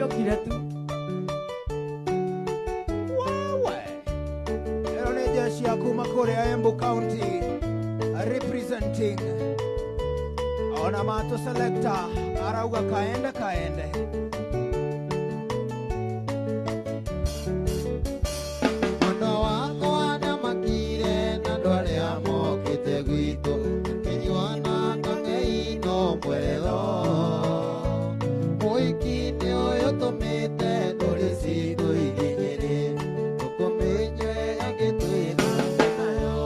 Ũngĩokire tu. Wewe. Ĩno nĩ jeshi ya kuma kũrĩa Embu County representing ona Mato Selector arauga kaende kaende. Mũno wakwa nĩamakire na andũ arĩa mokĩte gwitũ kĩnyuana kang'ei no mwetho mũhiki-inĩ ũyũ tũmĩte ndũrĩ citũ ithiĩ Nyĩrĩ tũkũmĩnyue angĩ twĩthake nayo.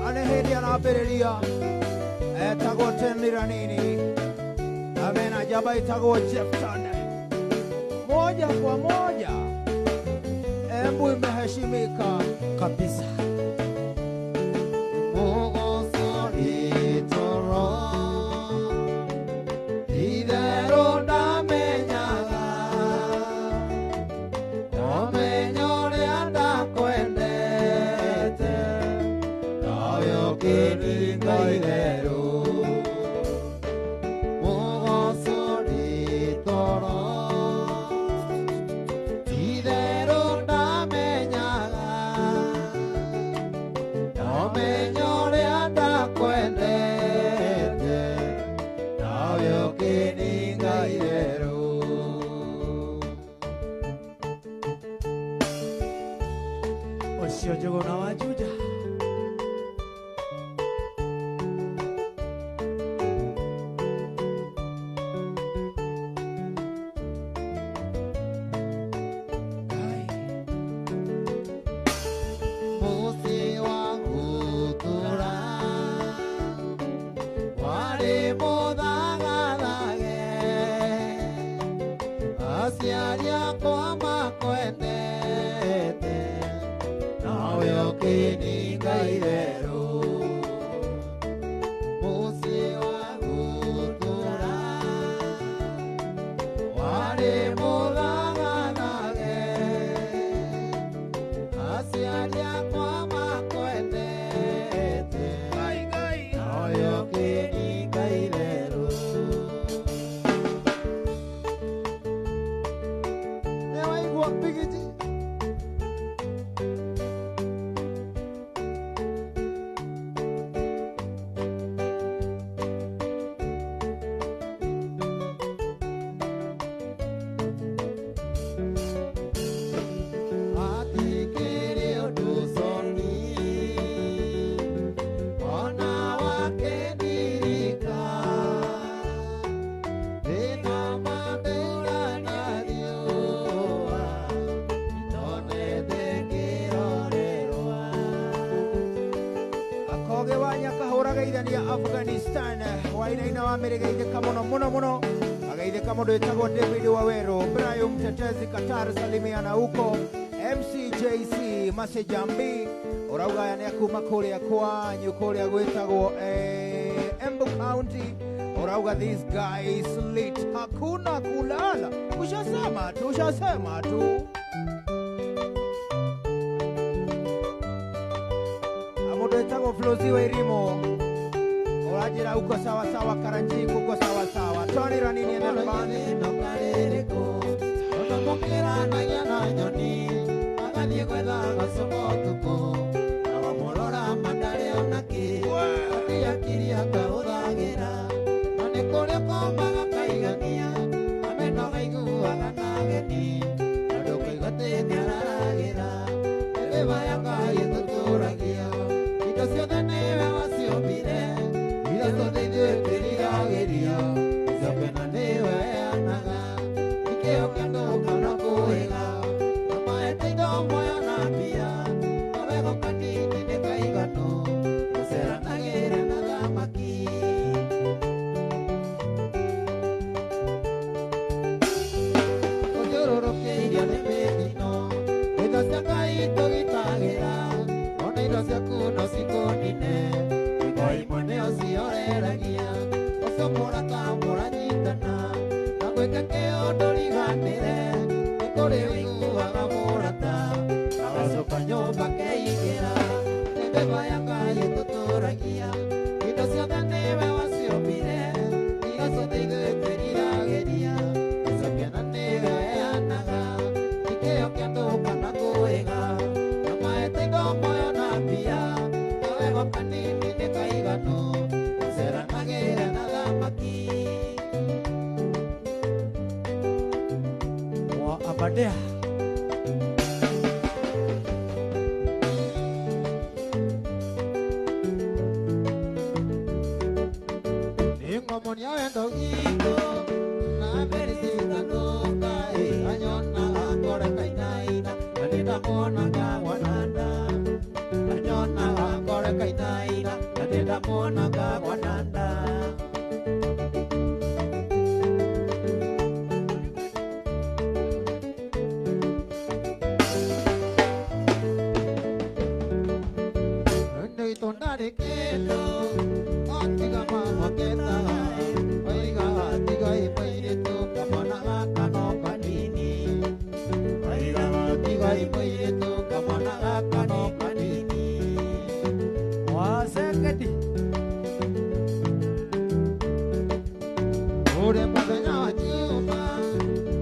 Ane hĩndĩ arambĩrĩria etagwo Teniranini amena njamba ĩtagwo Jefton. Moja kwa moja Embu imeheshimika Kabisa. Mũgocori toro itherũ ndamenyaga ndamenya ũrĩa ndakwendete nawe ũkĩninga itherũ. Mũgocori toro itherũ ndamenyaga ndamenya ũrĩa ndakwendete nawe ũkĩninga itherũ. Ũcio Njũgũna wa Juja. Kai. Mũciĩ wa gũtũra warĩ mũthagathage aciari akwa makwendete nawe ũkĩninga itherũ. Mũciĩ wa gũtũra warĩ mũthagathage aciari akwa makwendete Ngai Ngai. nawe ũkĩninga itherũ. Nĩwaigua Bigiji? Hatikĩrĩ ũndũ coni ona wakĩndirika thĩna mandĩra na riũa ndonete ngĩrorerwa. Akoge wa Nyakahũra geithania Afghanistan wainaina wa mĩrĩ geithĩka mũno mũno mũno ageithĩka mũndũ wĩtagwo David Waweru Brian Mtetezi Qatar salimiana huko MCJC Masejambi ũrauga aya nĩ akuma kũrĩa kwanyu kũrĩa gwĩtagwo Embu County ũrauga this guy is lit hakuna kulala ushasema tu ushasema tu. Mũndũ wĩtagwo Flozi wa Irimo ũranjĩra uko sawa sawa Karanjiku uko sawa sawa Tony Ranini and the band. Thĩna karĩrĩkũ ũndũ mũkĩranagia na nyoni agathiĩ gwetha gacũma ũtukũ na wamũrora mandarĩ ona kĩ akĩakiri akahũthagĩra na nĩ kũrĩa komaga kaigania ameno gaiguaga na ageni na ndũkũigua atĩ nĩararagĩra ĩrĩba ya Ngai ĩtũtũragia indo ciothe nĩwe waciũmbire iria ciothe ithuĩ twĩriragĩria icoke na nĩwe heanaga ikĩo kĩa andũ kana kũĩga amaete indo muoyo na mbia kawego kanini nĩ kaiganu gũceranagĩra na thamaki. Tũthiũrũrũkĩirio nĩ mĩtino indo cia Ngai tũgitagĩra ona indo ciaku no cikũnine indo imwe nĩo cioreragia ũcio mũrata mũranyitana na gwĩka kĩo ndũriganĩre nĩ kũrĩ ũiguaga mũrata agacoka nyũmba keingĩra nĩ mbeba ya Ngai ĩtũtũragia indo ciothe nĩwe waciũmbire iria Wandea. Ningomonia wendo witũ na mbere citanũka ĩ anyonaga ngoro kainaina na nĩndamuonaga gwananda anyonaga ngoro kainaina na nĩndamuonaga gwananda. Waseketi. Ure muthenya wa Juma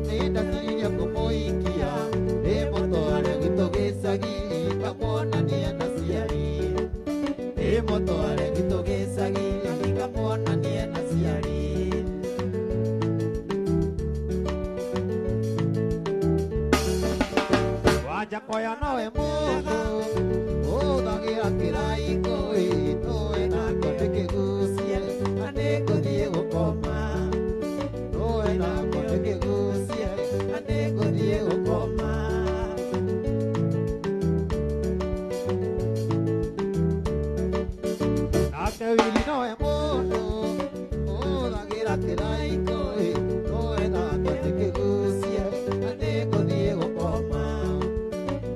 nĩndaciririe kũmũikia ndĩmũtware gwitũ gĩcagi ngamuonanie na ciari ndĩmũtware gwitũ gĩcagi ngamuonanie na ciari. Wanjakoya nowe mũndũ ũthagĩra kĩraiko ĩ nũĩ nakĩo ndĩkĩgucie na nĩngũthiĩ gũkoma nũĩ nakĩo ndĩkĩgucie na nĩngũthiĩ gũkoma. Nake Wili nowe mũndũ ũthagĩra kĩraiko ĩ nũĩ nakĩo ndĩkĩgucie na nĩngũthiĩ gũkoma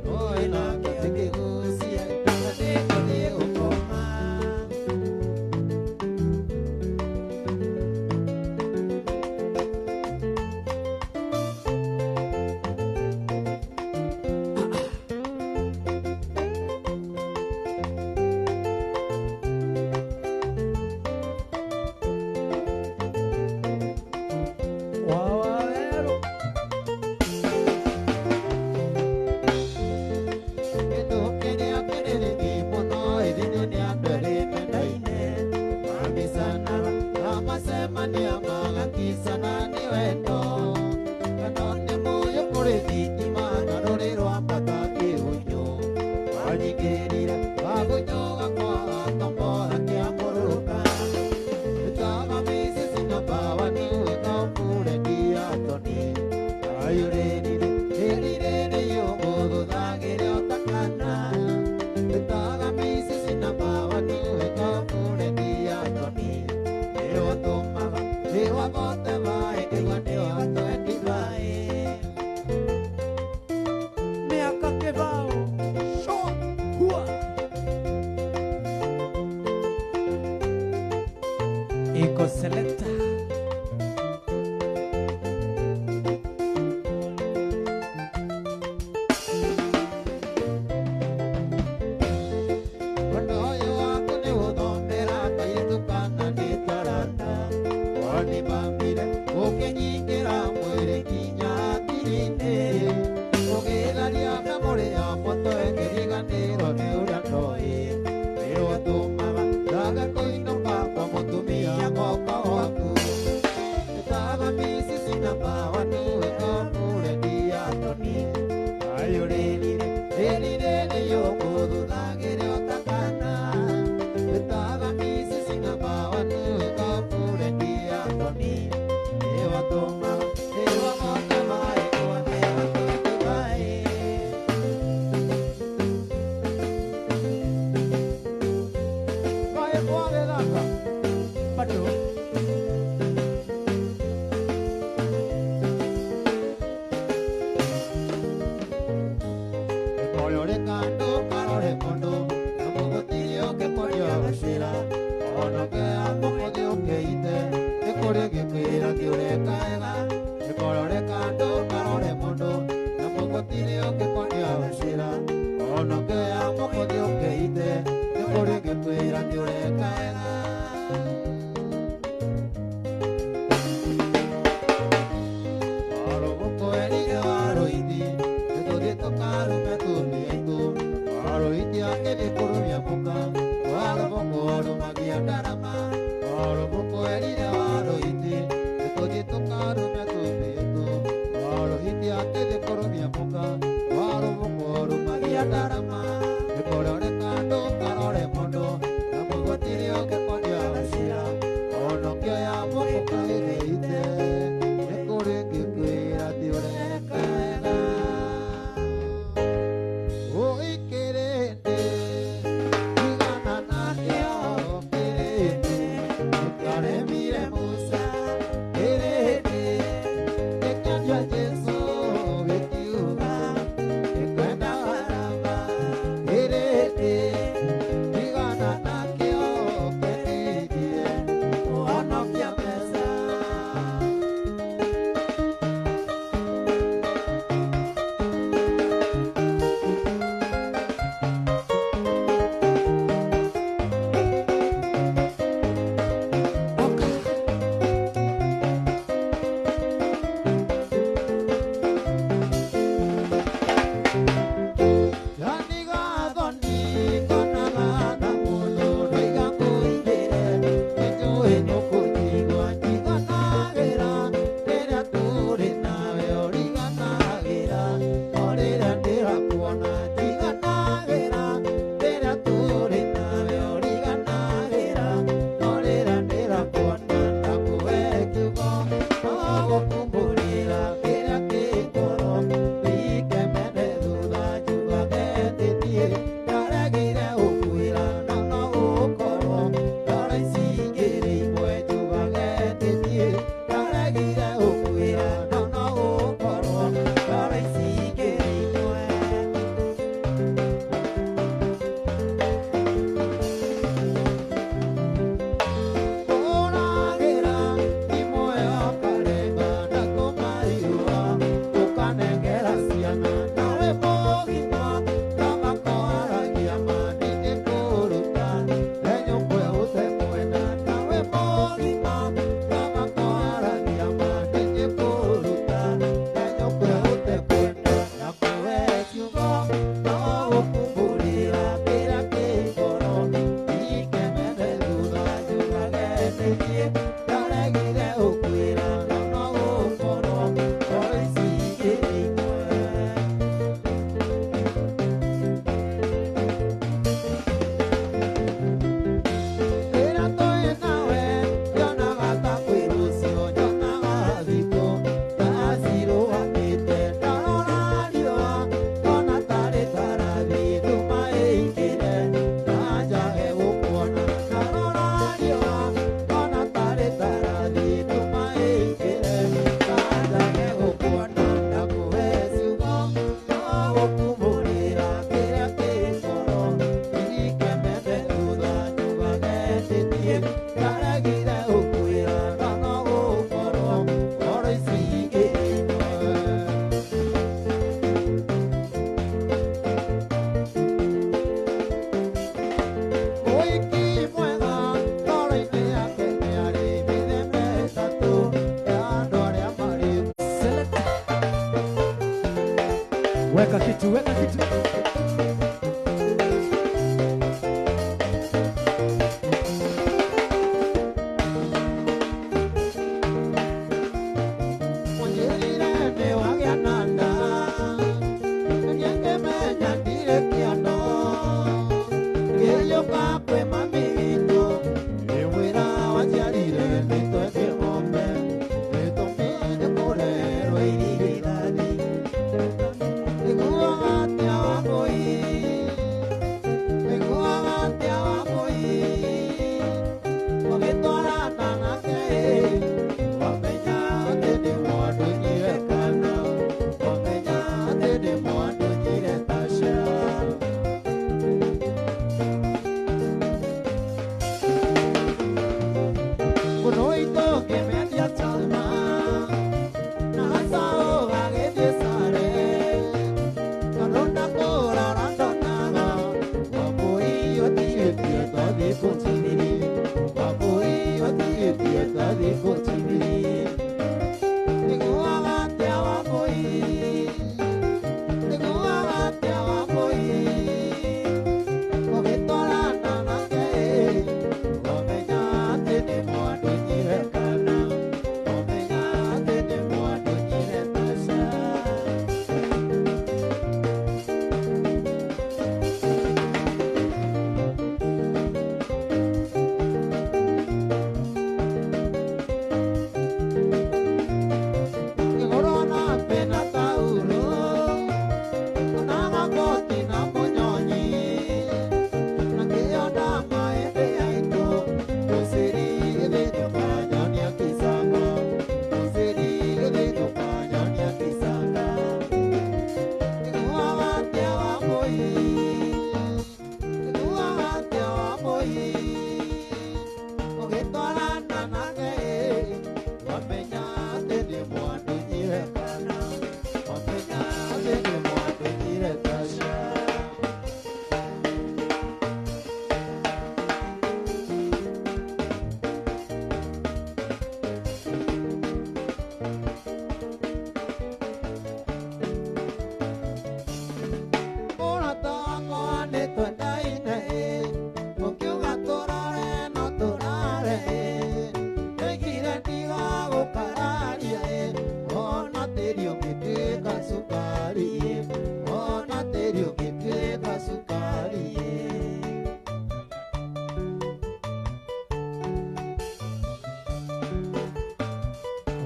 nũĩ nakĩo ndĩkĩgucie na nĩngũthiĩ gũkoma. Waweru. Kĩndũ kĩrĩa kĩrĩrĩki mũno ĩthĩ nĩ andũ erĩ mendaine mabicanaga na macemania magakicana nĩ wendo wendo nĩ mũyũ kũrĩ thitima na rũrĩ rwambata kĩhunyũ wanyingĩrire wagunyũ gakwaga tombora kĩamũrũka ĩtaga mĩcici na bawa nĩwe kaũkure ndiatoni ayũrĩrire rĩrĩrĩ yũgũthũthagĩre ũtakana ĩtaga mĩcici na bawa nĩwe kaũkure ndiatoni nĩwatũmaga nĩwabote maĩ nĩguo nĩwatwendi maĩ. Miaka kibao. Shon. Hua. Iko selector. Ũndũ ũyũ waku nĩ gũthomera kairĩtu kana nĩ taranda wanĩbambire ũkĩnyingĩra mwĩrĩ nginya hakiri-inĩ ũgĩtharia ndamũrĩ ya moto ĩkĩriganĩrwo nĩ ũrĩa ndoĩ nĩwatũmaga ndaga kũinũka kwa mũtumia guoko gwaku ĩtaga micici na bawa nĩwe kamũre ndiatoni ayũrĩrire rĩrire nĩyũkũthũthagĩre ũtakana ĩtaga micici na bawa nĩwe kamũre ndiatoni nĩwatũmaga nĩwabote maĩ kwa nĩwatũti maĩ. Kaĩ mwagĩthaka? Bado. Ĩkorore kandũ karore mũndũ na mũgũtirĩ ũngĩkũria gacĩra onoke mũgũthĩ ũkĩite nĩ kũrĩ gĩkwĩra kĩũreka wega ĩkorore kandũ karore mũndũ na mũgũtirĩ ũngĩkũria gacĩra onoke mũgũthĩ ũkĩite nĩ kũrĩ gĩkwĩra kĩũreka wega. Warũgũkwerire warũithi nĩtũthiĩ tũkarume tumia itũ warũithi akĩthiĩ kũrumia mũka warũbũkũ arumagia ndarama warũbũkwerire warũithi nĩtũthiĩ tũkarume tumia itũ warũithi Akĩthiĩ kũrũmia mũka warũmũkwo rũmagia ndarama nĩkũroreka ndũkarore mũndũ na mũgũtirĩ ũngĩkonia gacĩra onokio ya mũhuka ĩthĩite nĩkũrĩ ngĩkwĩra ti ũreka wega ũikĩrĩndĩ igana nakĩo kĩrĩndĩ nĩkĩaremire Musa kĩrĩndĩ gĩkĩanjia Jesũ gĩkiuga nĩkwenda Baraba kĩrĩndĩ igana nakĩo kĩrĩndĩ ũhonokia mbeca. Weka kitu, weka kitu.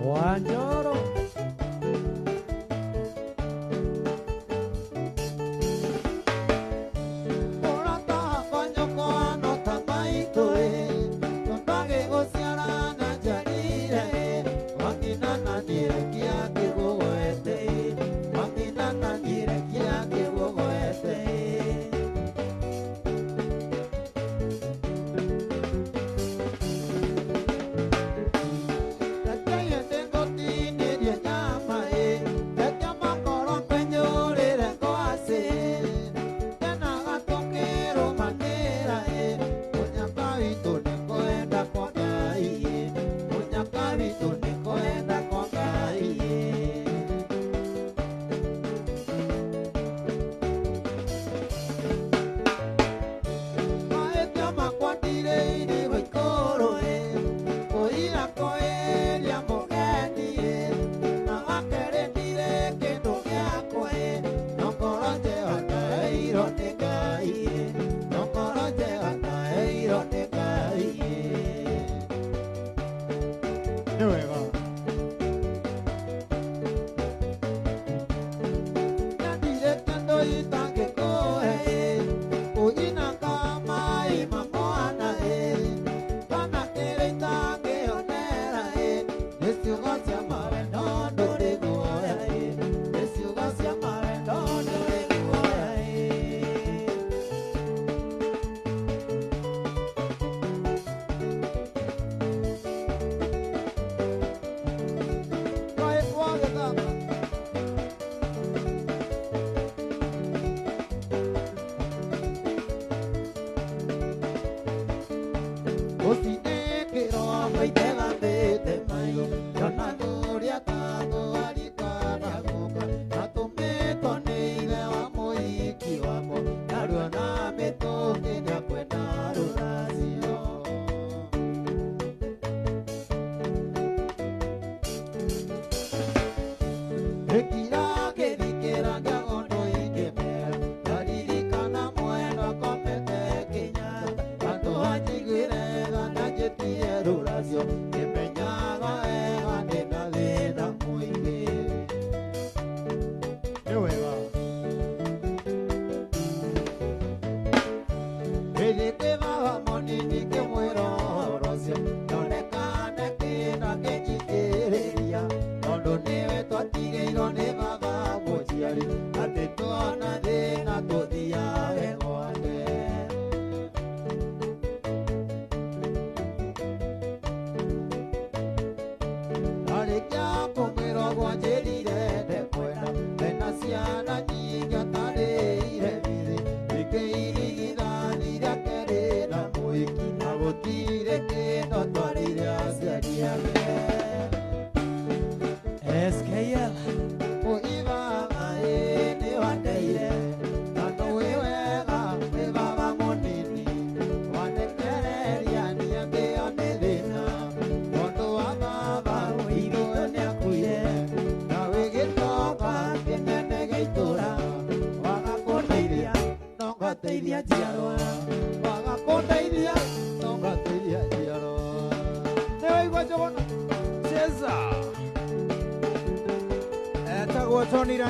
Wanjoro.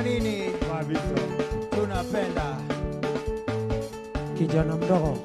Nini tunapenda kijana mdogo.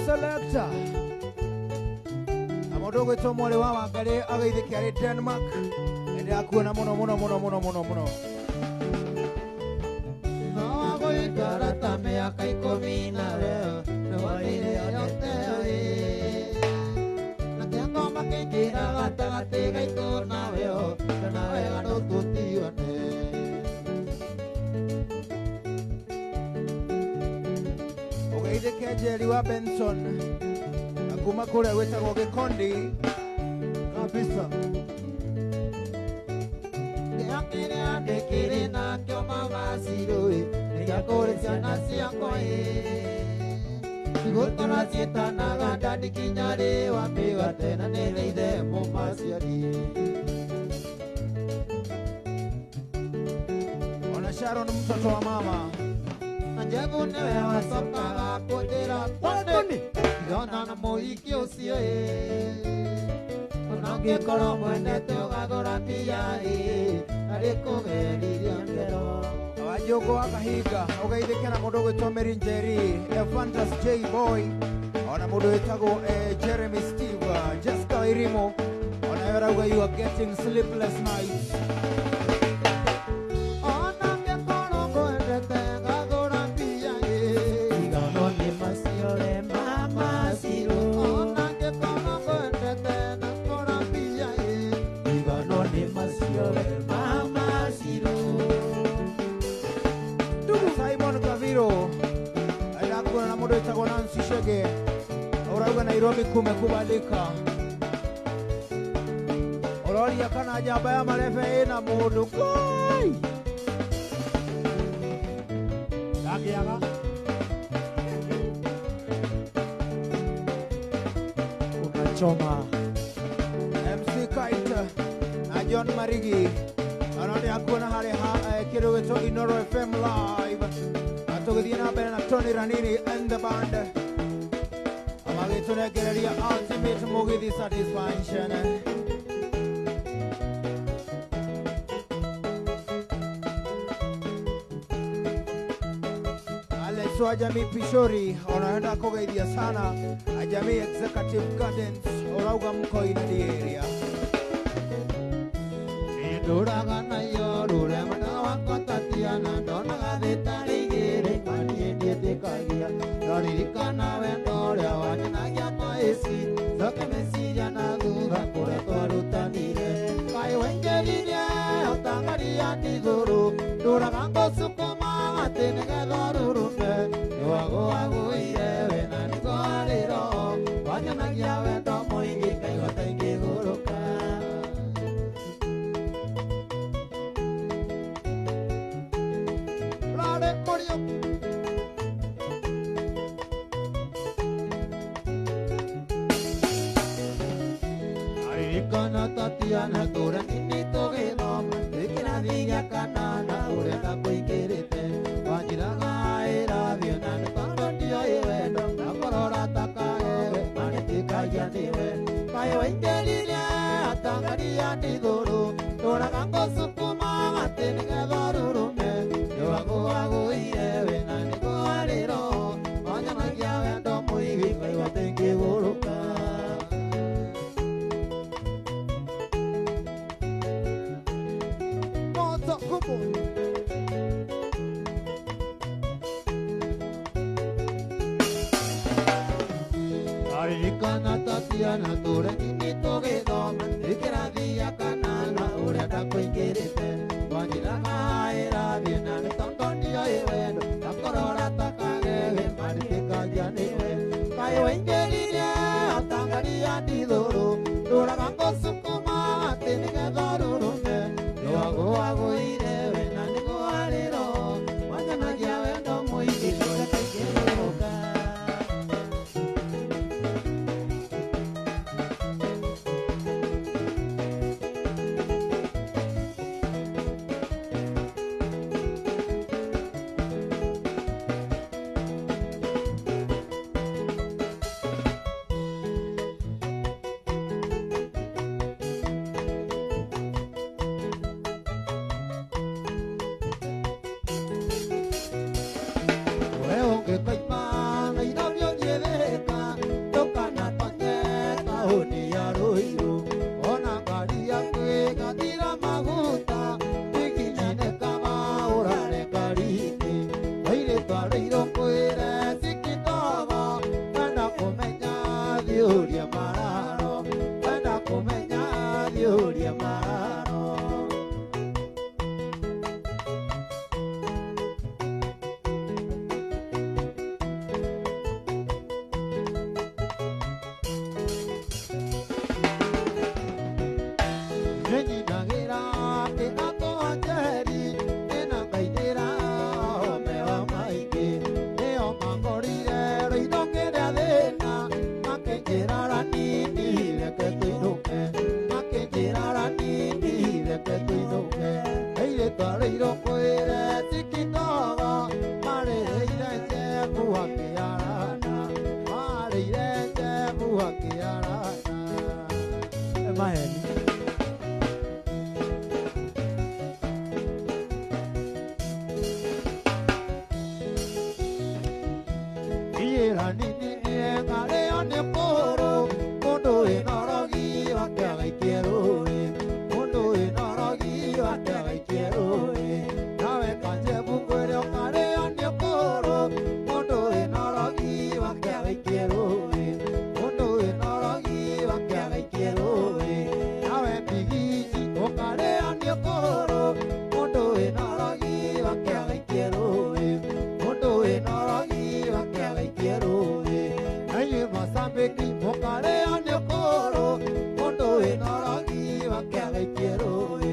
Selector amodo gwitwo mwari wa Wangari agaithike ari Denmark ndakuona muno muno muno muno muno muno. Mĩaka ikũmi nawe nĩwarĩre yote na kĩangoma kĩingĩra gatagatĩ gaitũ nawe na wega no tũtigane. Ũgeithĩke Njeri wa Benson na kuma kũrĩa gwĩtagwo Gĩkondi kabisa. Kĩo kĩrĩa ndĩkĩrĩ nakĩo mama Cirũĩ nĩkĩa kũrĩ ciana ciakwa ĩ igũtũra ciĩtanaga ndandi kinya rĩ wa mĩgate na nĩ thaithe mũmaciari. Ona Sharon mtoto wa mama na Njevu nĩwe wacokaga kũnjĩra twende ndigona na mũhiki ũcio ĩ ona ũngĩkorwo mwendete ũgagũra mbia ĩ arĩ kũgeririo ngero. Wanjũngũ wa Kahinga ũgeithĩke na mũndũ ũgwĩtwo Mary Njeri, Ephantus J Boy, ona mũndũ wĩtagwo Jeremy Steve, Jessica Wairimu, ona we arauga you are getting sleepless nights. Ona ngĩkorwo ngwendete ngagũra mbia ĩ Tigano nĩ macio we mama Cirũ. Ona ngĩkorwo ngwendete ngagũra mbia ĩ Tigano nĩ macio we mama Cirũ. Simon Kaviro ndakuona na mũndũ wĩtagwo Nancy Shege ũrauga Nairobi kumekubalika. Ũroria kana njamba ya marebe ĩna mũndũ kai. Ndangĩaga. Unachoma. MC Kite na John Marigi anone akuona harĩ ha kĩndũ gĩtwo Inoro FM live na tũgĩthiĩ na mbere na Tony Ranini and the band magĩtũnengereria ultimate mũgithi satisfaction. Alex wa Jamii Pishori unaenda kugeithia sana Jamii Executive Gardens urauga mko ina the area. Ndũraga nayo rũrĩa mwana wakwa Tatiana ndonaga thĩ tarĩ igĩrĩ ma niĩ ndiĩtĩkagia ndaririkana wendo ũrĩa wanyonagia maici coke meciria na thutha kũrĩa twarutanire kaĩ waingĩririe ũtangaria ndigũrũ ndũraga ngũcukuma atĩ nĩgetha ũrurume nĩwagũagũire we na nĩkwarĩro wanyonagia wendo mũingĩ ngaigua ta ingĩgũrũka. Rare Mario. Aririkana Tatiana tũrĩa nini tũgĩthoma twĩ kĩrathi gĩa kanana ũrĩa ndakũingĩrĩte wanjĩraga ĩrathiĩ na nĩ tondũ ndioĩ wendo nakũrora ta kahewe ma nĩtĩkagia nĩwe kaĩ waingĩririe atangaria ndigũrũ ndũraga ngũcukuma atĩ nĩgetha ũrurume nĩwagũagũire we na nĩkwarĩro wanyonagia wendo mũingĩ ngaigua ta ingĩgũrũka. Moto kubo. Aririkana Tatiana tũrĩa nini tũgĩthoma twĩ kĩrathi gĩa kanana ũrĩa ndakũingĩrĩte wanjĩraga ĩrathiĩ na nĩ tondũ ndioĩ wendo ndakũrora ta kagewe ma nĩtĩkagia nĩwe kaĩ waingĩririe atangaria ndithũrũ ndũraga ngũcukuma atĩ nĩgetha ũrurume nĩwagũagũire we na nĩkwarĩro wanyonagia wendo mũingĩ ngaigua ta ingĩgũrũka. Kanini ngarĩo nĩ kũrũ mũndũ wĩna ũrogi wake agaikie rũĩ mũndũ wĩna ũrogi wake agaikie rũĩ nawe Kanjebu ngwĩre ũkarĩo nĩ kũrũ mũndũ wĩna ũrogi wake agaikie rũĩ mũndũ wĩna ũrogi wake agaikie rũĩ nawe Bigiji ũkarĩo nĩ kũrũ mũndũ wĩna ũrogi wake agaikie rũĩ mũndũ wĩna ũrogi wake agaikie rũĩ na inyuĩ Mozambiki mũkarĩo nĩ kũrũ mũndũ wĩna ũrogi wake agaikie rũĩ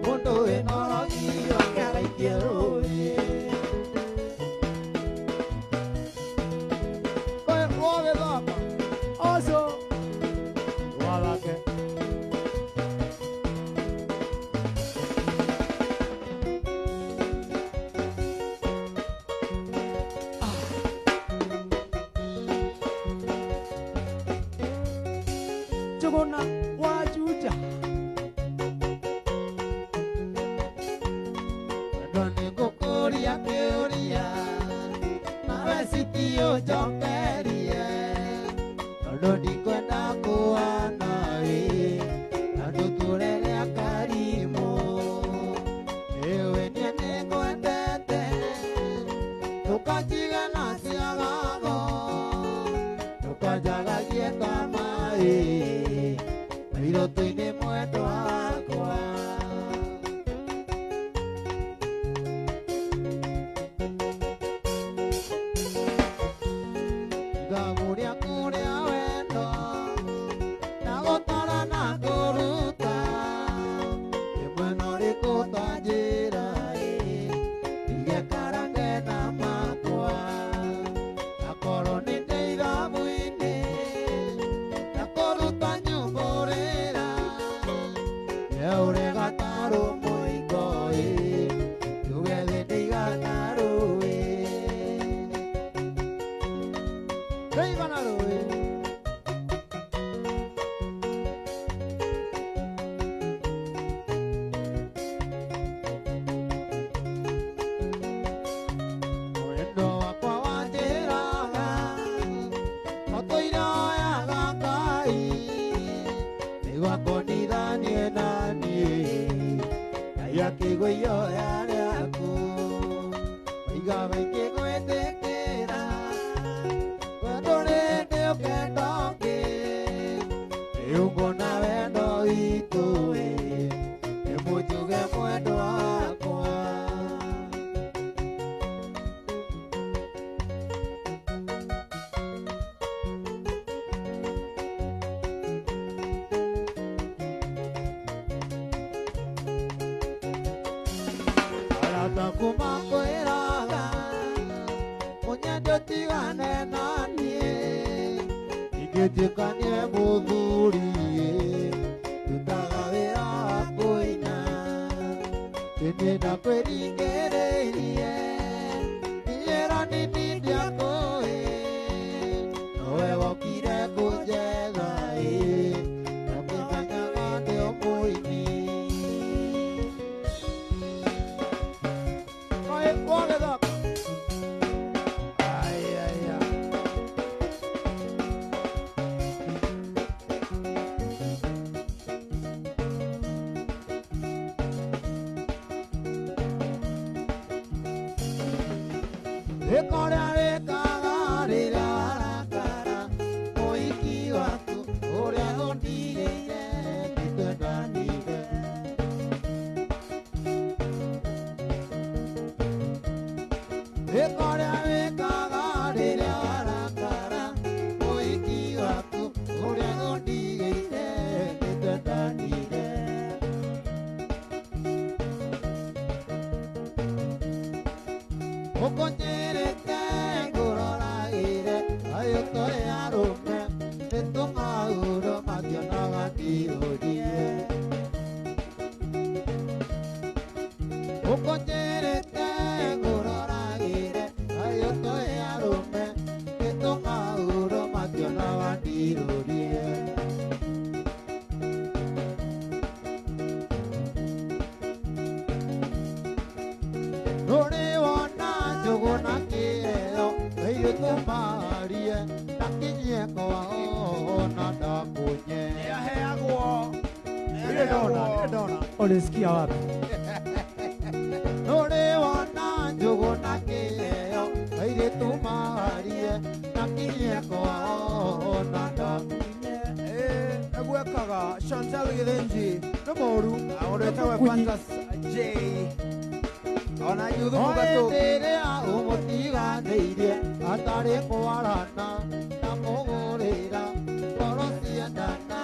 mũndũ wĩna ũrogi wake agaikie rũĩ. Wagĩthaka aco wathake. Njũgũna wa Juja. Wendo nĩ ngũkũria kĩũria nawe citio njokerie tondũ ndikwenda kũhana ĩ na tũtũrere akarimũ ĩwe niĩ nĩngwendete ndũkanjige na ciagago ndũkanjagagie ta maĩ mairũtũ-inĩ mwendwa wakwa. Ithabu rĩaku rĩa wendo na gũtara na kũruta nĩ mwena ũrĩkũ ũtanjĩra ĩ ndige karange na makwa akorwo nĩ ndĩ ithabu-inĩ na kũruta nyumbũrĩra nĩũrega tarũ mũiko ĩ njuge thĩ ndĩigana rũĩ Ndĩigana rũĩ. Wendo wakwa wanjĩraga ũtũire oyaga Ngai nĩguo akonithanie na niĩ Ngai akĩigua ihoya rĩaku waiga maingĩ gwĩtĩkĩra wendo rĩndĩ ũkenda ũngĩ rĩu nguona wendo witũ ĩ nĩ mũnjuge mwendwa wakwa. Arata kuma kwĩraga mũnyende ũtigane na niĩ ingĩtuĩka nĩwe mũthuri ndutaga wĩra wa kũina ĩndĩ ndakwĩringĩrĩirie niĩra nini ndiakũĩ nowe wokire kũnjetha ĩ ndakĩmenyaga nĩ ũmũini. Kaĩ wagĩthaka. Ai, ai, ai. Wĩka ũrĩa wĩkaga rĩrĩa warakara mũhiki waku ũrĩa ũndigĩire nĩtwendanire. Wĩka ũrĩa wĩkaga rĩrĩa warakara mũhiki waku ũrĩa ũndigĩire nĩtwendanire. Ũkũnjĩrĩte ngũroragĩre ayũ tũrĩ arũme nĩtũng'aurũ mationaga ndiũrie. Ũkũnjĩrĩte ngũroragĩre ayũ tũrĩ arũme nĩtũng'aurũ mationaga ndiũrie. Nũrĩ wona njũgũ na kĩheo airĩtu marie kwao na ndakunye. Nĩaheagwo. Ile ndona, ile ndona. Ulisikia wapi? Nũrĩ wona njũgũ na kĩheo airĩtu marie na kinye kwao na ndakunye. Egwekaga Chantal Githinji Nĩ mũru. Mũndũ wĩtagwo Kunyi. Fantas J ona Juthu Mũgatũ. Hĩndĩ ĩrĩa ũmũtiganĩirie atarĩ kwarana na mũgũrĩra ngoro ciendana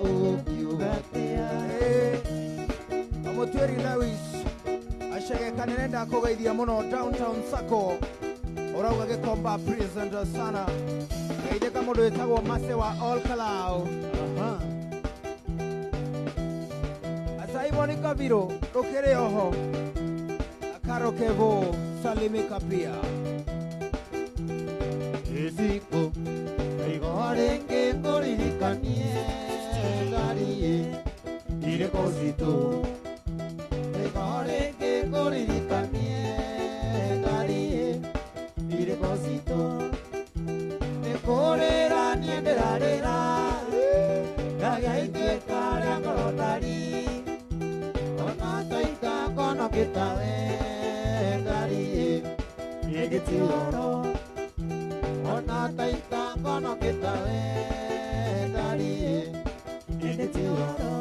ũkiuga atĩa. Mũtuĩri Lewis acegeka nĩrenda kũgeithia mũno Downtown Sacco ũrauga Gĩkomba present sana geithĩka mũndũ wĩtagwo Mase wa All Kalau. Aha. Simon Kabiro rũkĩrĩ oho Karokevo salimika pia. Ĩciko igwa rĩngĩ ngũririkanie ngari irĩkũ citũ. Igwa rĩngĩ ngũririkanie ngari irĩkũ citũ. Nĩ kũrĩra niĩ ndĩrarĩra ngagĩa ituĩka rĩa ngoro ndari ona taita ngono gĩtawe ngari ĩgĩtioro ona taita ngono gĩtawe ngari ĩgĩtioro.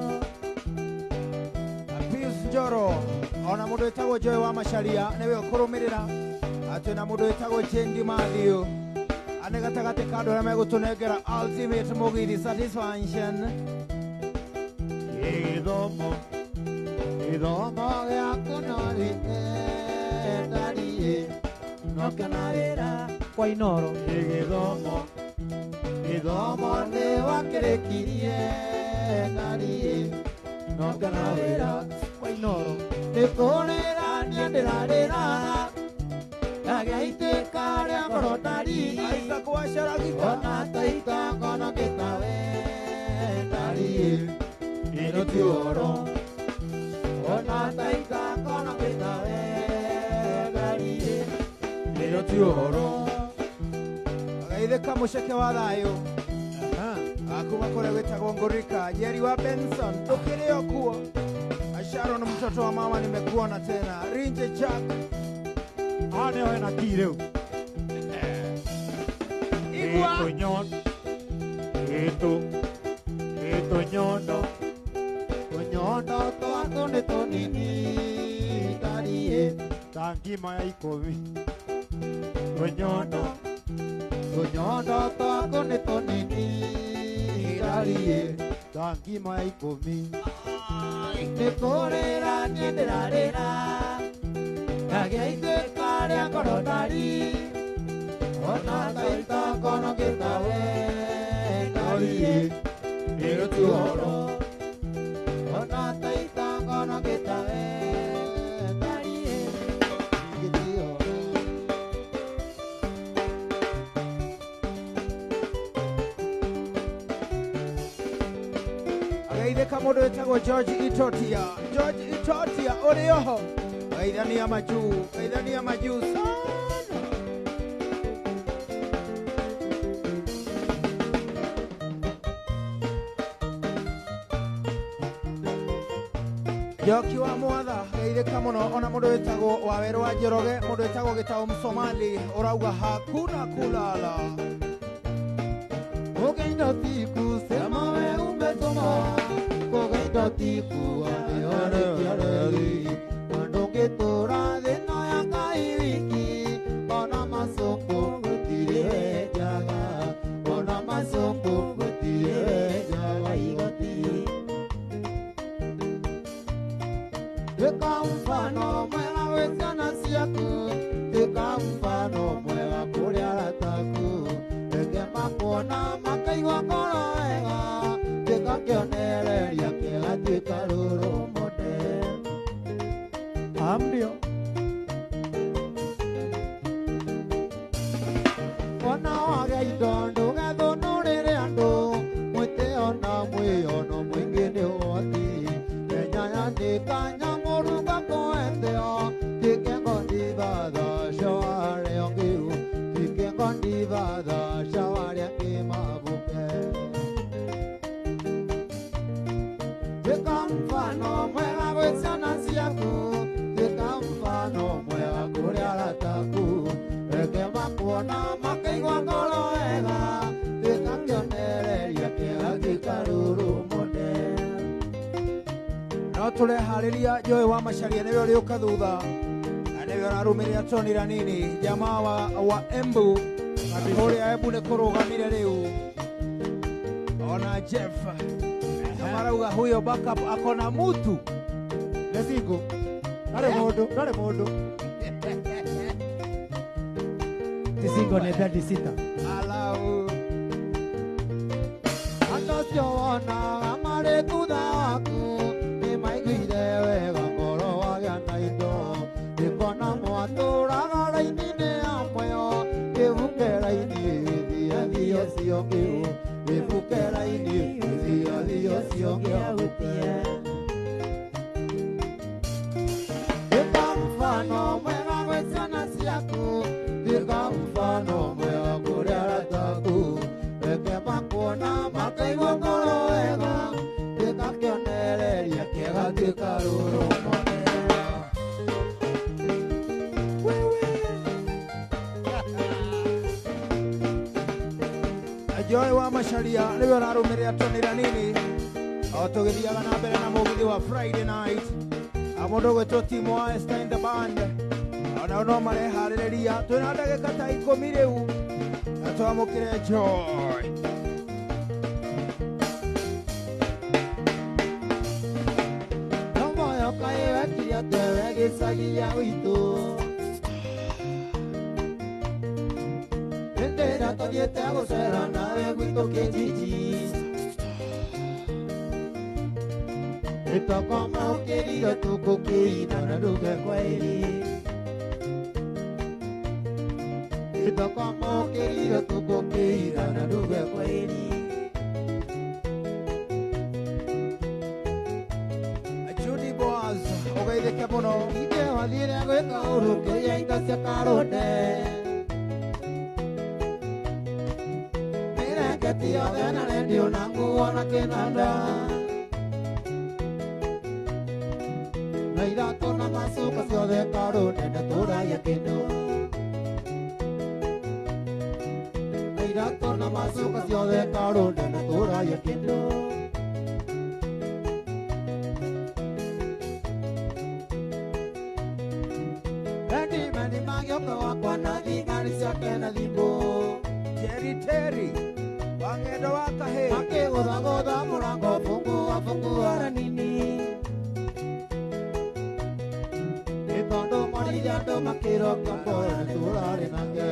Pius Njoro ona mũndũ wĩtagwo Joy wa Macharia nĩwe ũkũrũmĩrĩra atĩ na mũndũ wĩtagwo Jendi Matthew ane gatagatĩ ka andũ arĩa megũtũnengera ultimate mũgithi satisfaction. Gĩthomo gĩthomo gĩaku no rĩke ngari no kĩona wĩra Kwa Inoro. Gĩthomo gĩthomo nĩ wakĩrĩkirie ngari no kĩona wĩra Kwa Inoro. Nĩ kũrĩra niĩ ndĩrarĩra ngagĩa ituĩka rĩa ngoro ndari Isaac wa Sharagita ona taita ngono gĩtawe ngari ĩno ti ũhoro ona taita ngono gĩtawe ngari ĩno ti ũhoro. Geithĩka mũceke wa thayũ akuma kũrĩa gwĩtagwo Ngũrika Jerry wa Benson tũkĩrĩ o kuo. Sharon mtoto wa mama nimekuona tena. Rinje Jack Haha nĩho hena key rĩu. Igwa Ĩtũnyondo Tũnyondo twaku nĩ tũnini ngari ta ngima ya ikũmi. Tũnyondo tũnyondo twaku nĩ tũnini ngari ta ngima ya ikũmi. Nĩ kũrĩra niĩ ndĩrarĩra ngagĩa ituĩka rĩa ngoro ndari ona taita ngono gĩtawe ngari ĩno ti ũhoro ona taita ngono gĩtawe ngari ĩno ti ũhoro. Geithĩka mũndũ wĩtagwo George Itotia. George Itotia ũrĩ oho geithania majuu, geithania majuu sana. Njoki wa Mwatha geithĩka mũno ona mũndũ wĩtagwo Wawerũ wa Njoroge mũndũ wĩtagwo Gĩtaũ Msomali ũrauga hakuna kulala. Kũgeithio tiku sema we umetũma kũgeithio tiku amĩorekiareri ndũngĩtũra thĩna ya Ngai wiki ona macũkũ gũtirĩ wenjaga ona macũkũ gũtirĩ wenjaga igoti. Tuĩka mfano mwega gwĩ ciana ciaku tuĩka mfano mwega kũrĩ arata aku reke makuona makaigua ngoro wega tuĩka kĩonereria kĩega tuĩka rũrũ model. Amndio. Ona wage indo ndũgethũnũrĩre andũ mwĩtĩo na mwĩono mũingĩ nĩ ũhoti Kenya yandĩka nyamũrunga kũeteo tikengo ndivatha shawarĩa ngĩu tikengo ndivatha shawarĩa ngĩmabu kũrĩ arata aku reke makuona makaigua ngoro wega tuĩka kĩonereria kĩega tuĩka rũrũ model. No tũreharĩria Joy wa Macharia nĩwe ũrĩũka thutha na nĩwe ũrarũmĩrĩra Tony Ranini jamaa wa Embu kũrĩa Embu nĩ kũrũgamire rĩu ona Jeff marauga huyo backup akona mutu Lesingo ndarĩ mũndũ ndarĩ mũndũ Tisingo nĩ bedsitter. Alau Andũ acio wonaga marĩ thutha waku nĩ maiguire wega ngoro wagĩa na indo ndĩkona mwatũraga raini-inĩ ya muoyo kĩbuke raini gĩthia thia ũcio ngĩũ gĩbuke raini gĩthia thia ũcio ngĩahutie. Tuĩka mfano mwega gwĩ ciana ciaku tuĩka mfano mwega kũrĩ arata aku reke makuona makaigua ngoro wega tuĩka kĩonereria kĩega tuĩka rũrũ model. Joy wa Macharia nĩwe ũrarũmĩrĩra Tony Ranini o tũgĩthiaga na mbere na mũgithi wa Friday night mũndũ ũgwĩtwo Timo wa Esther in the band onao no mareharĩrĩria twĩna ndagĩka ta 10 rĩu na twamũkĩre Joy. Moyo kaĩ wekire atĩa we gĩcagi gĩa gwitũ hĩndĩ ĩrĩa tũthiĩte gũcera nawe gwitũ kĩnjinji ĩtokoma ũkĩrire tũkũkĩina na nduge kwaheri ĩtokoma ũkĩrire tũkũkĩina na nduge kwaheri. Judy Boaz ũgeithĩke mũno Ithe wathire gwĩka ũru ũkĩiya indo cia karũnde mĩrengeti yothe na rendio na nguo na kĩnanda na iratũ na macuka ciothe karũnde ndatũragia kĩndũ na iratũ na macuka ciothe karũnde ndatũragia kĩndũ. Mendi magĩũka wakwa na thigari ciake na thimũ Jerry Terry wa ng'endo wa kahĩ makĩgũthagũtha mũrango fungua fungua Ranini nĩ tondũ moririe andũ makĩroka mbora nĩ tũrarĩ nake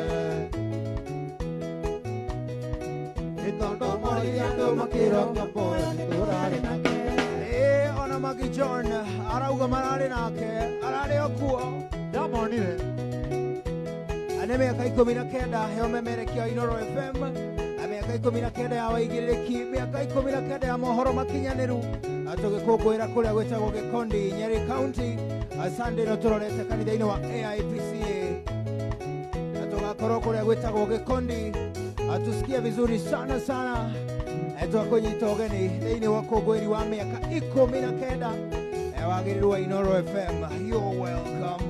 nĩ tondũ moririe andũ makĩroka mbora nĩ tũrarĩ nake. Ĩĩ ona Magi John arauga mararĩ nake ararĩ o kuo ndamonire nĩ mĩaka 19 ya ũmemerekia wa Inooro FM na mĩaka 19 ya waigĩrĩrĩki mĩaka 19 ya mohoro makinyanĩru tũgĩkũngũĩra kũrĩa gwĩtagwo Gĩkondi Nyeri County Sunday no tũrorete kanitha-inĩ wa AIPCA na tũgakorwo kũrĩa gwĩtagwo Gĩkondi tusikie vizuri sana sana twakũnyita ũgeni thĩinĩ wa ũkũngũĩri wa mĩaka 19 wagĩrĩru wa Inooro FM. You're welcome.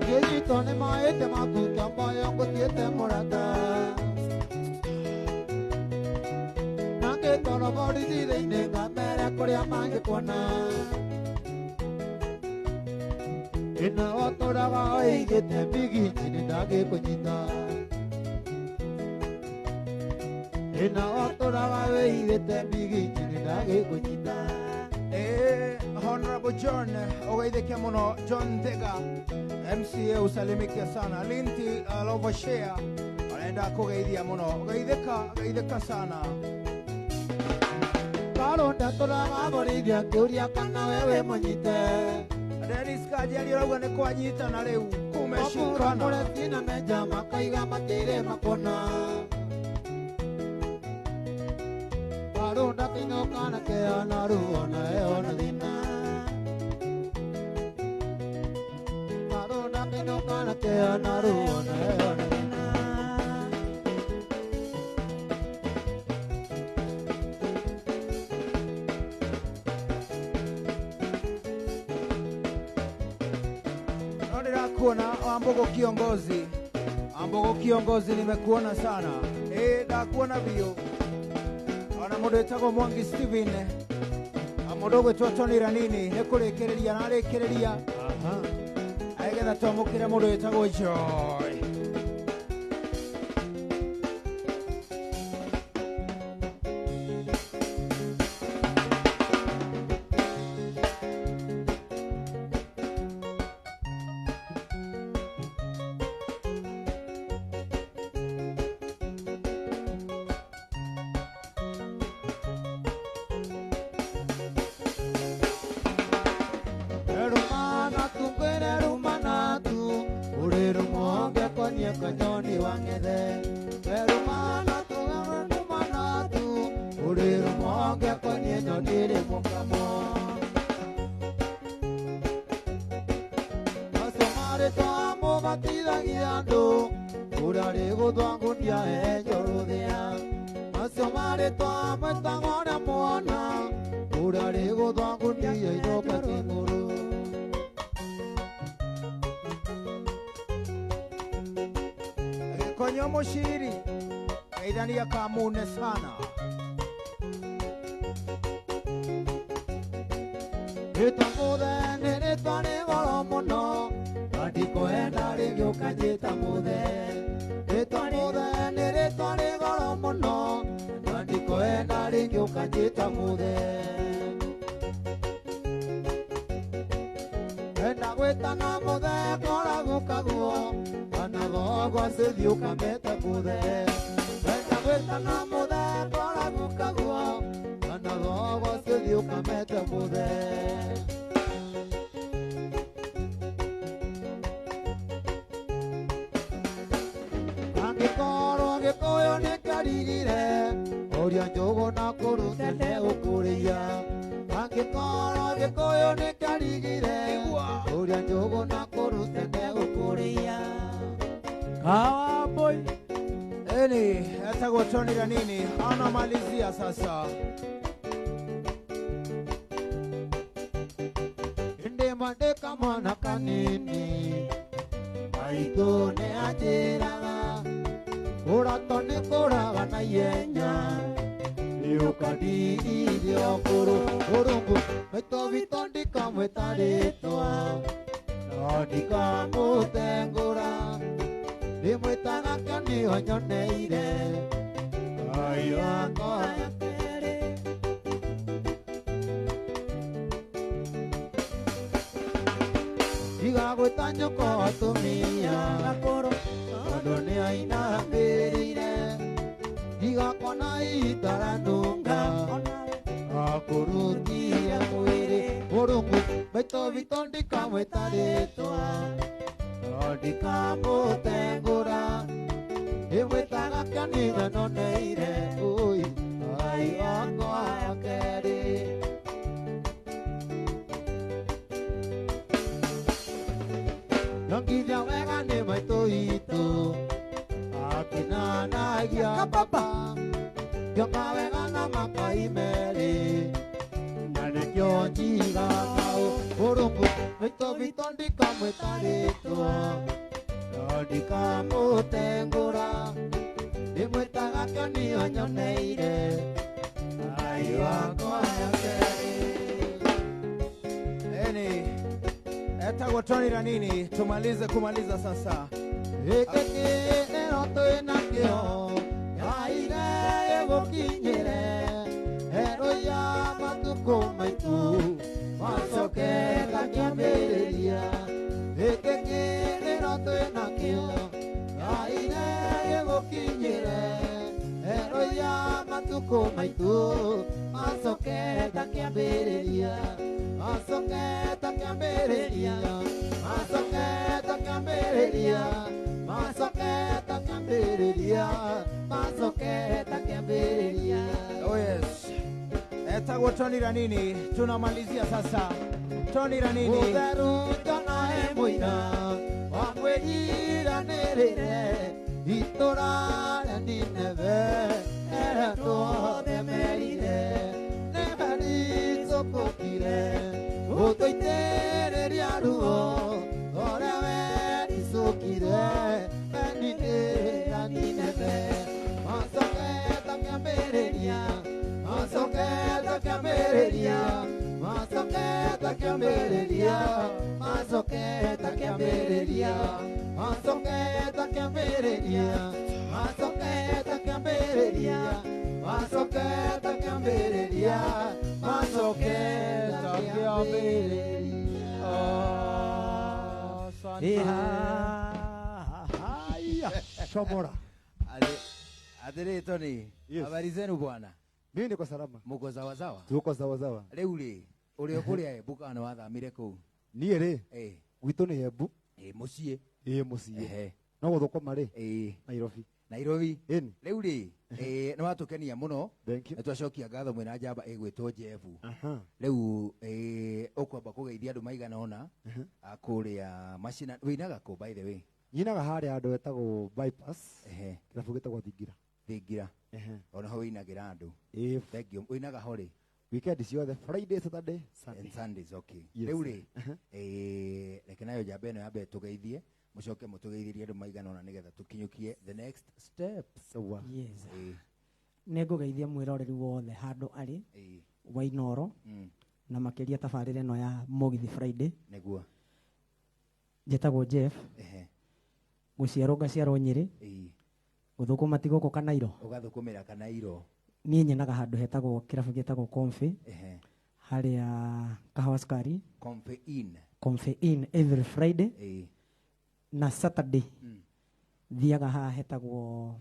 Ngĩnyitwo nĩ mahĩtia maku kĩamboyo ngũtuĩte mũrata na ngĩtwarwo borithi thĩinĩ ngamere kũrĩa mangĩkuona ĩna watũraga ũigĩte mbigi nĩ ndangĩkũnyita ĩna watũraga wĩigĩte mbigi nĩ ndangĩkũnyita. Honorable John ũgeithĩke mũno John Thega MCA usalimike sana Linti Lovoshea arenda kũgeithia mũno geithĩka geithĩka sana. Karũnda tũraga borithi akĩũria kana we wĩ mũnyite Dennis Kajeri ũrauga nĩ kwanyitana rĩu kumeshikana Mũreti na menja makaiga matirĩ makona Karũnda kĩinũka na kĩo na ruo na ĩyo na thĩna Karũnda kĩinũka na kĩo na ruo na ĩyo na thĩna. Ndirakuona Wambogo kiongozi. Ambogo kiongozi nimekuona sana. Ndakuona biũ. Ona mũndũ wĩtagwo Mwangi Steven. Mũndũ ũgwĩtwo Tony Ranini nĩ kũrĩkĩrĩria ararĩkĩrĩria. Agetha twamũkĩre mũndũ wĩtagwo Joy. Konyo mushiri geithania kamune sana. Rĩtwa mũthe nĩ rĩtwa rĩ goro mũno, na ndikwenda rĩngĩ ũkanjĩta mũthe. Rĩtwa mũthe nĩ rĩtwa rĩ goro mũno, na ndikwenda rĩngĩ ũkanjĩta mũthe. Enda gwĩtana mũthe koragwo kaguo, kana thogo acithiĩ ũkameta mũthe. Enda gwĩtana mũthe koragwo kaguo, kana thogo acithiĩ ũkameta mũthe. Angĩkorwo Gĩkũyũ nĩ kĩarigire, ũria njũgũ na kũrutene ũkũrĩia. Angĩkorwo Gĩkũyũ nĩ kĩarigire, ũria njũgũ na kũrutene ũkũrĩia. Kawa boy. Eni etagwo Tony Ranini anamalizia sasa. Ndĩ mandĩka mwana kanini, maitũ nĩ anjĩraga, kũratwo nĩ kũraga na ihenya, nĩũkandirithia ũkũrũ. Ũrũngũ maitũ witũ ndikamwĩta rĩtwa, no ndikamũtengũra, ndĩmwĩtaga kĩonio nyoneire, Ngai wakwa ya kerĩ. Ndigagwĩta nyũkwa atumia, tondũ nĩ ainambĩrĩire. Ndigakona itaranunga, akũrutire mwĩrĩ. Mũrungu maitũ witũ ndikamwĩta rĩtwa, no ndikamũtengũra, ndĩmwĩtaga kĩonitho noneire, ũi Ngai wakwa ya kerĩ. Nongithia wega nĩ maitũ witũ, akinanagia baba, ngĩonga wega na makai merĩ, na nĩkĩo njigaga ũũ. Mũrungu maitũ witũ ndikamwĩta rĩtwa, no ndikamũtengũra, ndĩmwĩtaga kĩonio nyoneire, Ngai wakwa ya kerĩ. Eni etagwo Tony Ranini, tumalize kumaliza sasa. Gĩkĩ kĩrĩro twĩ nakĩo, nyaire gĩgũkinyĩre, herũ ya matukũ maitũ, macoke ta kĩambĩrĩria. Gĩkĩ kĩrĩro twĩ nakĩo, nyaire gĩgũkinyĩre, herũ ya matukũ maitũ, macoke ta kĩambĩrĩria. Macoke ta kĩambĩrĩria, macoke ta kĩambĩrĩria, macoke ta kĩambĩrĩria, macoke ta kĩambĩrĩria. Oh yes. Etagwo Tony Ranini, tunamalizia sasa. Tony Ranini. Mũtheru njona e mũira wa kwĩgiranĩrĩre, itũra rĩa Nineve eretwo themerire, nemericũkũkire, gũtũitĩrĩria ruo, ũrĩa we kĩambĩrĩria, macoketa kĩambĩrĩria, macoketa kĩambĩrĩria, macoketa kĩambĩrĩria, macoketa kĩambĩrĩria, macoketa kĩambĩrĩria. Haya, shomora. Atĩrĩ Tony, Yes. habari zenu bwana? Mimi niko salama. Muko sawasawa? Tuko sawa sawa. Rĩu rĩ, ũrĩ o kũrĩa Embu kana wathamire kũu? Niĩ rĩ, Eh, gwitũ nĩ Embu, eh, mũciĩ. ĩ mũciĩ. Ehe. No gũthũkũma rĩ, Eh, Nairobi. Nairobi. Ĩni. Rĩu rĩ, eh, nĩ watũkenia mũno. Thank you. Nĩ twacokia ngatho mwĩna njamba ĩgwĩtwo Jeff. Aha. Rĩu eh, ũkwamba kũgeithia andũ maigana ũna a kũrĩa macina. Wĩinaga kũ by the way? Nyinaga harĩa handũ hetagwo bypass, Ehe, kĩrabu gĩtagwo Thingira. Thingira. Ehe. Ona ho wĩinagĩra andũ. Ĩ Thank you. Wĩinaga ho rĩ? weekend ciothe, Friday, Saturday, Sunday. And Sundays, okay. Yes. Rĩu rĩ, eh, reke nayo njamba ĩno yambe tũgeithie, mũcoke mũtũgeithĩrie andũ maigana ũna nĩgetha tũkinyũkie the next step. Sawa. Yes. Eh, Nĩ ngũgeithia mwĩroreri wothe handũ arĩ eh, wa Inooro na makĩria tabarĩra ĩno ya Mũgithi Friday. Nĩguo. Njĩtagwo Jeff, Ehe, gũciarwo ngaciarwo Nyĩrĩ, eh, gũthũkũma ti gũkũ Kanairo. Ũgathũkũmĩra Kanairo. Niĩ nyenaga handũ hetagwo kĩrabu gĩtagwo Comfy Ehe, harĩa Kahawa Sukari. Comfy Inn. Comfy Inn every Friday Eh, na Saturday thiaga haha hetagwo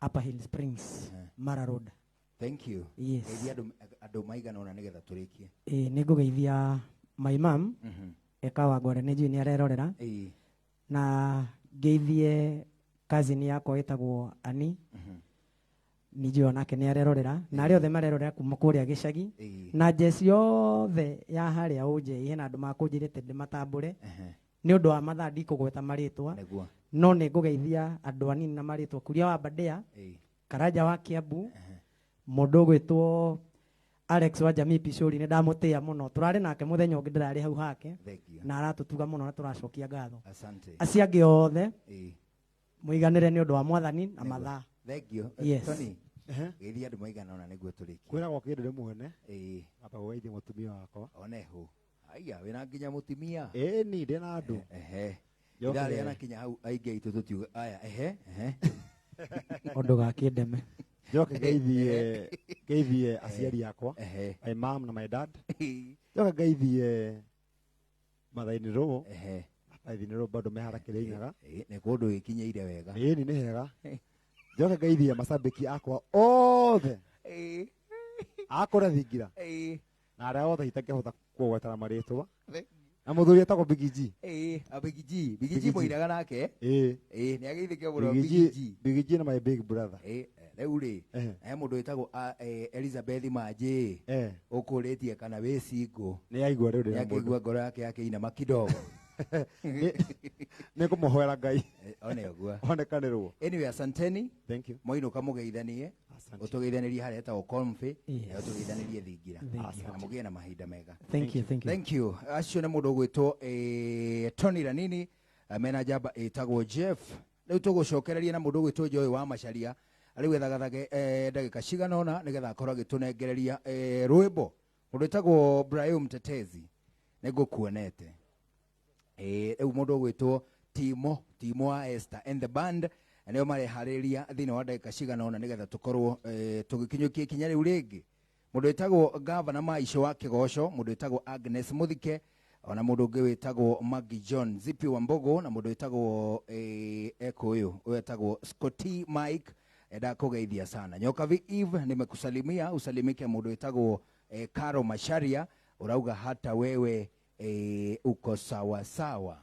Upper Hill Springs, Mara Road. Thank you. Yes. Geithia andũ maigana ũna nĩgetha tũrĩkie. Ĩĩ, nĩ ngũgeithia my mom eka Wangware, nĩ njũĩ nĩ arerorera, Eh, na ngeithie cousin yakwa ĩtagwo Ani, nĩ njũĩ onake nĩ arerorera, na arĩa othe marerorera kuma kũrĩa gĩcagi eh, na njeci yothe ya harĩa ũnjei hena andũ makũnjĩrĩte ndĩmatambũre ehe, nĩ ũndũ wa mathaa ndikũgweta marĩtwa, nĩguo. no nĩ ngũgeithia andũ anini na marĩtwa Kuria wa Badea, Eh, Karanja wa Kiambu, mũndũ ũgwĩtwo Alex wa Jamii Pishori, nĩ ndamũtĩa mũno, tũrarĩ nake mũthenya ũngĩ ndĩrarĩ hau hake thank you. na aratũtuga mũno na tũracokia ngatho. Asante. Acio angĩ othe Eh, mũiganĩre nĩ ũndũ wa mwathani na mathaa. Thank you. Yes. Tony, Ehe. geithia andũ maigana ũna nĩguo tũrĩkie. Kwĩragwo kĩndũ rĩ mwene, Eh, amba gũgeithia mũtumia wakwa. oneho. Aya, wĩna nginya mũtumia. Ĩni, ndĩna andũ. Ehe. Njoke- Ithaa rĩa nakinya hau aingĩ aitũ tũtiuga aya, ehe, ehe. Ũndũ gakĩndeme. Njoke ngeithie aciari akwa, Ehe. my mom na my dad. Njoke ngeithie mother-in-law, Ehe. mother-in-law bado me haria Kĩrĩnyaga. Eh, nĩ kũndũ gĩkinyĩire wega. Ĩni nĩ hega. Njoke ngeithie macambĩki akwa othe Eh, a kũrĩa Thingira eh, na arĩa othe itangĩhota kũgwetana marĩtwa, na mũthuri etagwo Big G. eh, a Big G, Big Big G G. mũinaga nake. Ĩĩ. Eh, nĩ ageithĩke mũno Big Big G, G. Big G na my big brother. Eh, rĩu rĩ, Ehe. he mũndũ wĩtagwo ah, eh, Elizabeth Manjĩ Eh, ũkũrĩtie kana wĩ single. nĩ aigua rĩu Nĩ ndĩna mũndũ. akĩigua ngoro yake yakĩinama kidogo. Nĩ ngũmũhoera Ngai Eh, one ũguo. onekanĩrwo. Anyway, asanteni. Thank you. Moinũka mũgeithanie. Asante. Ũtũgeithanĩrie harĩa hetagwo Comfy Yes. na ũtũgeithanĩrie Thingira. Thank you. Na mũgĩe na mahinda mega. Thank you, thank you. Thank you. Acio nĩ mũndũ ũgwĩtwo eh, Tony Ranini eh, mena njamba ĩtagwo Jeff. Rĩu tũgũcokereria na mũndũ ũgwĩtwo Joy wa Macharia rĩu ethagathage eh, ndagĩka cigana ũna nĩgetha akorwo agĩtũnengereria eh, rwĩmbo. Mũndũ wĩtagwo Brian Mtetezi nĩngũkuonete. Eh, rĩu mũndũ ũgwĩtwo Timo wa Esther and the band nĩo mareharĩria thĩinĩ wa ndagĩka cigana ũna nĩgetha tũkorwo eh, tũgĩkinyũkia ikinya rĩu rĩngĩ. Mũndũ wĩtagwo Gavana Maico wa Kĩgoco, mũndũ wĩtagwo Agnes Mũthike, ona mũndũ ũngĩ wĩtagwo Maggie John Zipi wa Mbogo na mũndũ wĩtagwo eh, Ekũyũ ũyũ wĩtagwo Scotty Mike ndakũgeithia sana. Nyokavi Eve nimekusalimia, usalimike mũndũ wĩtagwo eh, Caro Macharia, urauga hata wewe eh, uko sawa sawa,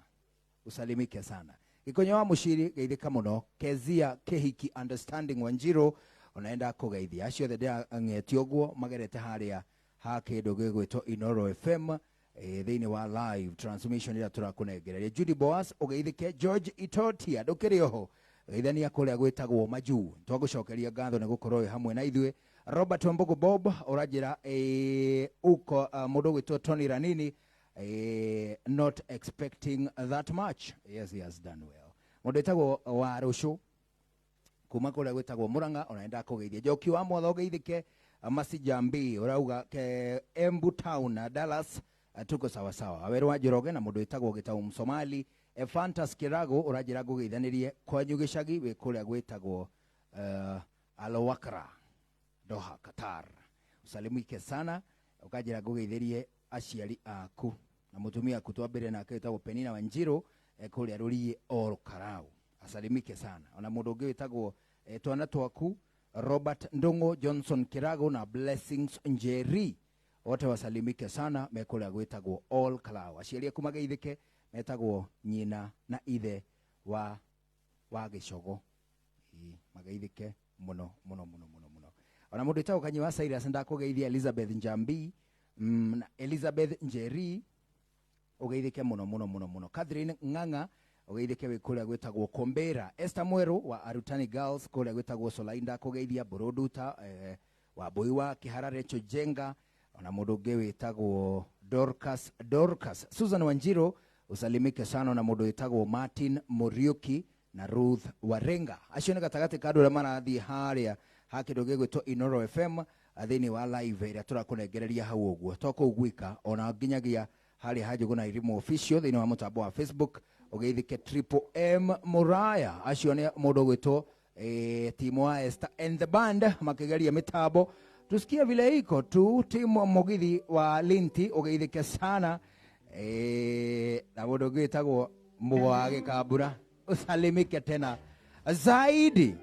usalimike sana. Gikonyo wa Mushiri geithĩka mũno. Kezia Kehiki Understanding Wanjiro onaenda kũgeithia acio othe ndĩrang'etie ũguo magerete harĩa ha kĩndũ gĩgwĩtwo Inoro FM eh, thĩinĩ wa live transmission ĩrĩa tũrakũnengereria. Judy Boas ũgeithĩke. George Itotia ndũkĩrĩ oho, geithania kũrĩa gwĩtagwo Majuu, twagũcokeria ngatho nĩ gũkorwo wĩ hamwe na ithuĩ. Robert Wambugu Bob ũranjĩra eh, uko mũndũ ũgwĩtwo Tony Ranini eh, not expecting that much. Yes, he has done well. Mũndũ wĩtagwo Warũcũ kuma kũrĩa gwĩtagwo Murang'a ona kũgeithia. Njoki wa Mwatha ũgeithĩke. Masijambi ũrauga ke Embu Town na Dallas Tuko sawa sawa. Aweru wa Njoroge na mundu witagwo Gitau Msomali, Fantas Kirago uranjira ngugeithanirie kwanyu gicagi wi kuria gwitagwo Alowakra Doha Qatar. Usalimike sana, ukanjira ngugeithirie aciari aku na mutumia aku twambire nake witagwo Penina Wanjiru kuria Rurie Ol Karau. Asalimike sana. Ona mundu ungi witagwo twana twaku Robert Ndongo, Johnson Kirago na Blessings Njeri, wote wasalimike sana mekuria gwitagwo Ol Karau. Aciari aku mageithike metagwo nyina na ithe wa gicogo. Mageithike muno muno muno muno muno. Ona mundu witagwo Kanyi wa Cyrus ndakugeithia Elizabeth Njambi, na Elizabeth Njeri ugeithike muno muno muno muno. Catherine Ng'ang'a ugeithike wi kuria gwitagwo Kombera. Esther Mweru wa Arutani Girls kuria gwitagwo Solainda kugeithia Buruduta wa Boi wa Kihara Recho Jenga. Ona mundu ungi witagwo Dorcas Susan Wanjiro usalimike sana, na mundu witagwo Martin Muriuki na Ruth Warenga. Acio nĩ gatagatĩ ka andũ arĩa marathiĩ harĩa ha kĩndũ gĩgwĩtwo Inoro FM thĩinĩ wa live ĩrĩa tũrakũnengereria hau ũguo. To kũu gwika ona nginyagia harĩa ha Njũgũna Irimo official thĩinĩ wa mũtambo wa Facebook ũgeithĩke Triple M Muraya. Acio nĩ mũndũ ũgwĩtwo timu wa Esther and the band makigeria mitambo tusikie vile iko tu. Timu Mugithi wa Linti ũgeithĩke sana, na mũndũ ũngĩ wĩtagwo Mũgo wa Gĩkambura usalimike tena zaidi.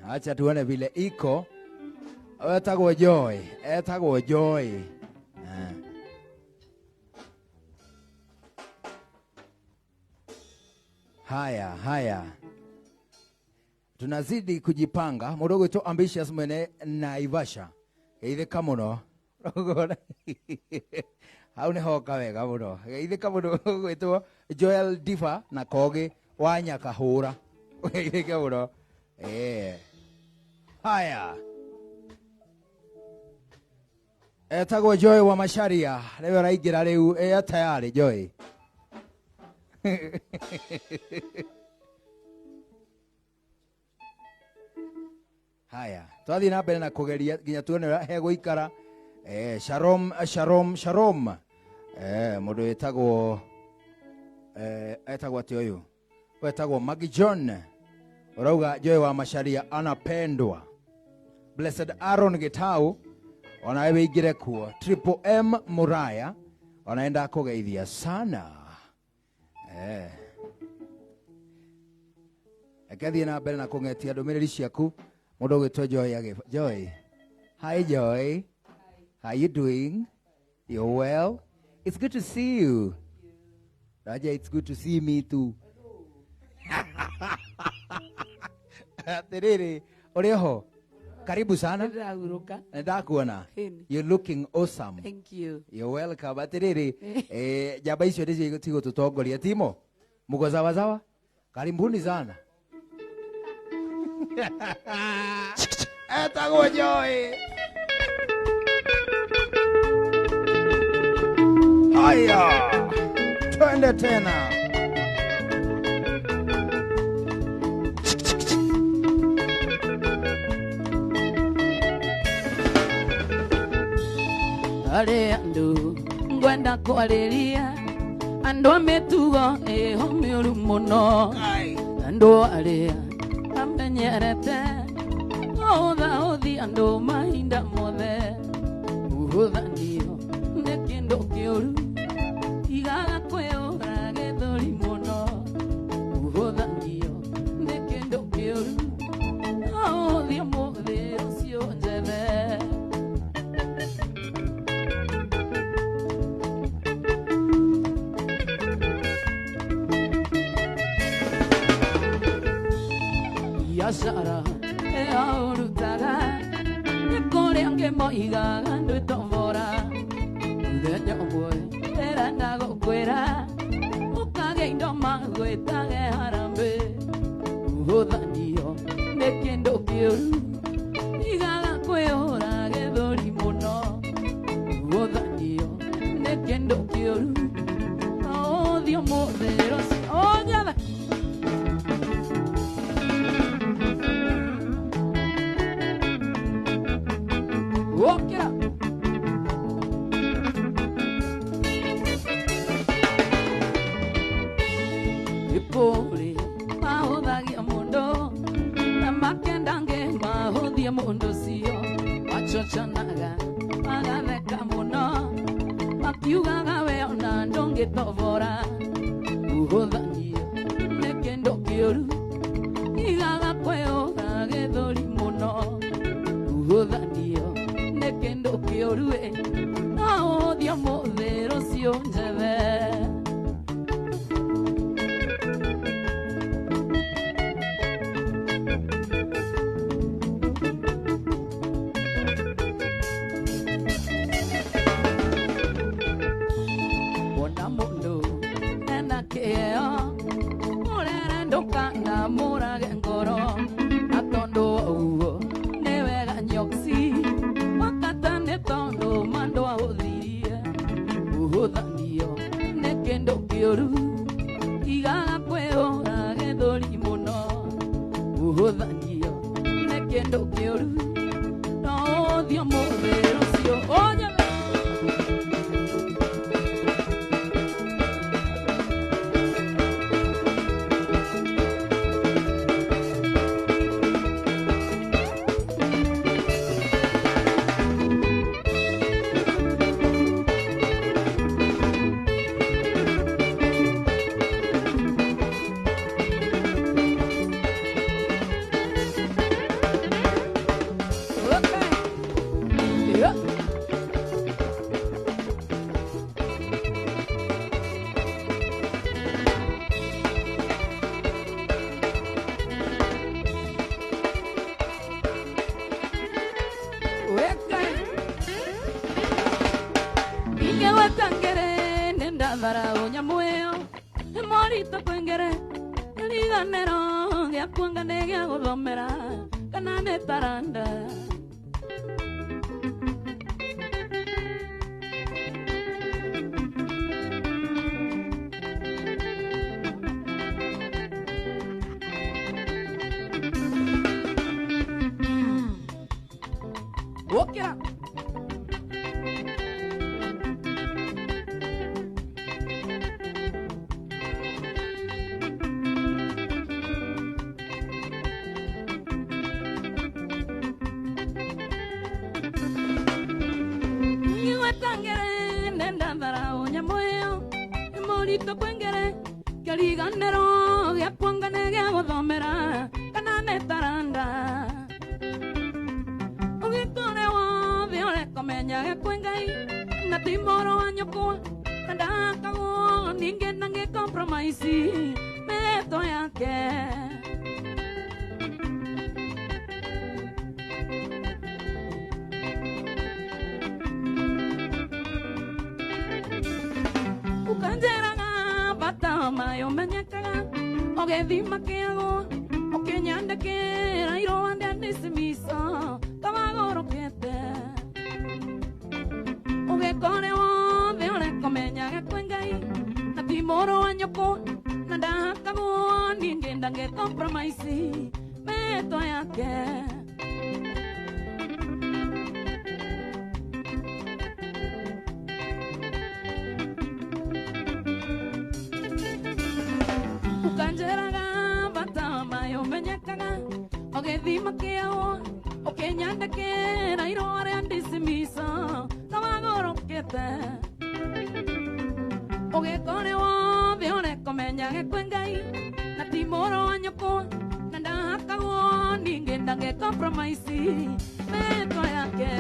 Acha tuone vile iko. Etagwo Joy, etagwo Joy. Haya haya, tunazidi kujipanga. Mũndũ ũgwĩtwo Ambitious mwene Naivasha geithĩka mũno. Hau nĩ hoka wega mũno. Geithĩka mũno ũgwĩtwo Joel Diva na Kogi wa Nyakahũra, geithĩke mũno. Haya, etagwo Joy wa Macharia nĩwe ũraingĩra rĩu. Tayari Joy? Haya, twathiĩ na mbere na kũgeria nginya tuone ũrĩa hegũikara. Shalom shalom shalom. Mũndũ wĩtagwo etagwo atĩ ũyũ wetagwo Maggie John ũrauga Joy wa Macharia anapendwa. Blessed Aaron Gitau onawe wĩingĩre kuo. Triple M Muraya onawe ndakũgeithia sana. Reke thiĩ na mbere na kũng'etia ndũmĩrĩri ciaku. Mũndũ ũgwĩtwo Joy Joy. Hi Joy. How you doing? You're well? It's good to see you. Raja, it's good to see me too. Atiriri, ũrĩ ho? Karibu sana. Ndakuona. You're looking awesome. Thank you. You're welcome. Atiriri, njamba icio nĩcio cigũtũtongoria. Timo, muko sawa sawa? Karibuni sana. Etagwo Joy. Haya, twende tena. Are andu ngwenda kwariria andu a mĩtugo ĩho mĩũru mũno, andu arĩa amenyerete ũthaũthi andũ mahinda mothe, ũhũthanio nĩ kĩndũ kĩũru igaga kwĩũra gĩthũri mũno, ũhũthanio nĩ kĩndũ kĩũru ũthiĩ ũmũthĩ ũcio njethe. Biacara ĩyo ũrutaga nĩ kũrĩa angĩ moigaga ndwĩtombora, mũthenya ũmwe ndĩrenda gũkwĩra ũkagĩa indo magwĩtage harambĩ, ũhũthanio nĩ kĩndũ kĩũru igaga kwĩũra gĩthũri mũno, ũhũthanio nĩ kĩndũ kĩũru ũthiĩ ũmũthĩ rũciũ ũnjethe. Ndagĩtobora Ũhũthania nĩ kĩndũ kĩũru Igaga kwĩũra gĩthũri mũno Ũhũthanio nĩ kĩndũ kĩũru ĩ No ũthiĩ ũmũthĩ rũciũ njethe Wona mũndũ ena kĩheo Mũrere ndũkanamũrage ngoro Na tondũ wa ũguo nĩ wega nyoksi Wakata nĩ tondũ mandũ ahũthirie Ũhũthanio nĩ kĩndũ kĩũru Igaga kwĩhũra gĩthũri mũno Ũhũthanio nĩ kĩndũ kĩũru No ũthiĩ ũmũthĩ rũciũ ũnjame Okay. Yeah. Weka. Ingewetangere nendavara onyamweo Morito kwengere Liganero gĩakuanga nĩ gĩa gũthomera kana nĩ taranda Ũkĩra Ngigwetangere ndendathara onyamweo Morito kwengere kĩriganĩro gĩakuanga nĩ gĩa gũthomera kana nĩ taranda Ũgĩkore wothe ũrekomenya gĩkwe Ngai na ti mũrũ wa nyũkwa na ndakagwo ningĩ ndangĩ compromise mĩtho yake Ukanjeraga bata mayo menyekaga ũgĩthima kĩago ũkĩnyandĩkĩra irũa rĩa dismissal kawagũrũkĩte Ũgĩkore wothe ũrekomenya gĩkwe Ngai na ti mũrũ wa nyũkwa na ndahakagwo ningĩ ndangĩ compromise mĩtho yake Ukanjeraga bata mayo menyekaga ũgĩthima kĩao ũkĩnyandĩkĩra irũa rĩa dismissal kawagũrũkĩte Ũgĩkore wothe ũrekomenya gĩkwe Ngai na ti mũrũ wa nyũkwa na ndahakagwo ningĩ ndangĩ compromise mĩtho yake.